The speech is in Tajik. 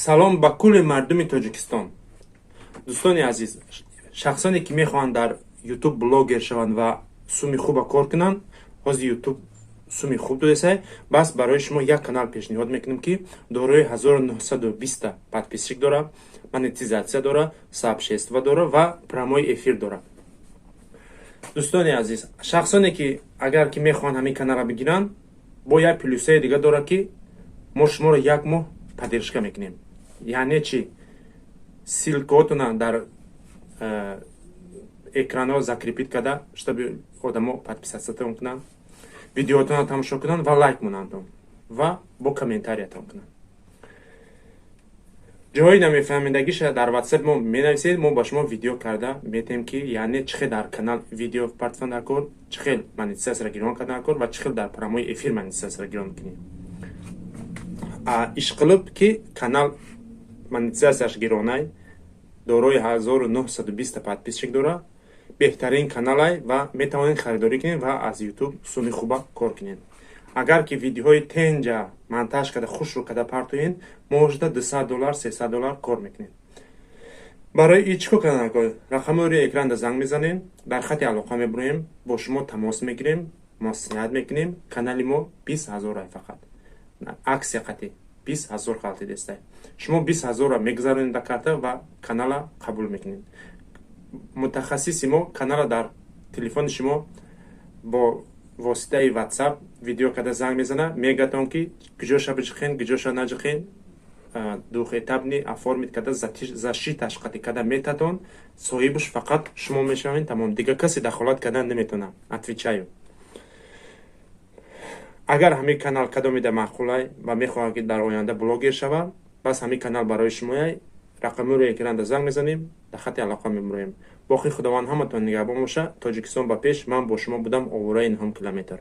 Салом ба кулли мардуми Тоҷикистон! Дӯстони азиз, шахсоне ки мехоҳанд дар Ютуб блогер шаванд ва суми хуба кор кунанд, ҳозир Ютуб суми хуб додесай. Бас барои шумо як канал пешниҳод мекунем, ки дорои 1920 подписчик дорад, монетизатсия дорад, сообщество дорад ва прямой эфир дорад. Дӯстони азиз, шахсоне ки агар ки мехоҳанд ҳамин каналро бигиранд, бо як плюсаи дига дорад, ки мо шуморо як моҳ поддержка мекунем. Яъне чӣ? Ссылкаотона дар экранҳо закрепить карда, чтобы одамо подписатьсятон кунанд, видеотонро тамошо кунанд ва лайк монандон ва бо комментариятон кунанд. Ҷои намефаҳмидагиша дар Ватсап мо менависед, мо ба шумо видео карда метем, ки яъне чӣ хел дар канал видео партфан дар кор, чӣ хел монетизатсияро гирон кардан дар кор ва чӣ хел дар прямой эфир монетизатсияро гирон кунем. Ишқилиб, ки канал монетизатсияш гиронай, дорои 1920 подписчик дорад, беҳтарин каналай ва метавонед харидорӣ кунед ва аз Ютуб суми хуба кор кунед. Агар ки видеоҳои тенҷа монтаж карда, хушрӯ карда партоед, моҳошда 200 доллар, 300 доллар кор мекунед. Барои и чӣ кор кардан? Рақамҳои рӯи экранда занг мезанем, дар хати алоқа мебуроем, бо шумо тамос мегирем, маслиҳат мекунем. Канали мо 20 ҳазорай, фақат аксия қати 20 ҳазор ғалтидестай. Шумо 20 ҳазорро мегузаронед дар карта ва канала қабул мекунед. Мутахассиси мо канала дар телефони шумо бо воситаи Ватсап видео карда занг мезана, мегӯятон, ки куҷоша биҷиқен, куҷоша наҷиқен, двухэтапный оформить карда, защиташ қати карда метатон. Соҳибаш фақат шумо мешавед, тамом, дигар касе дахолат кардан наметавонад, отвечаю. Агар ҳамин канал кадомида маъқулай ва мехоҳад, ки дар оянда блогер шавад, пас ҳамин канал барои шумояй. Рақамҳои экранда занг мезанем, дар хати алоқа мебуроем. Боқӣ Худованд ҳаматон нигаҳбон боша. Тоҷикистон ба пеш! Ман бо шумо будам, овораи нуҳум километр.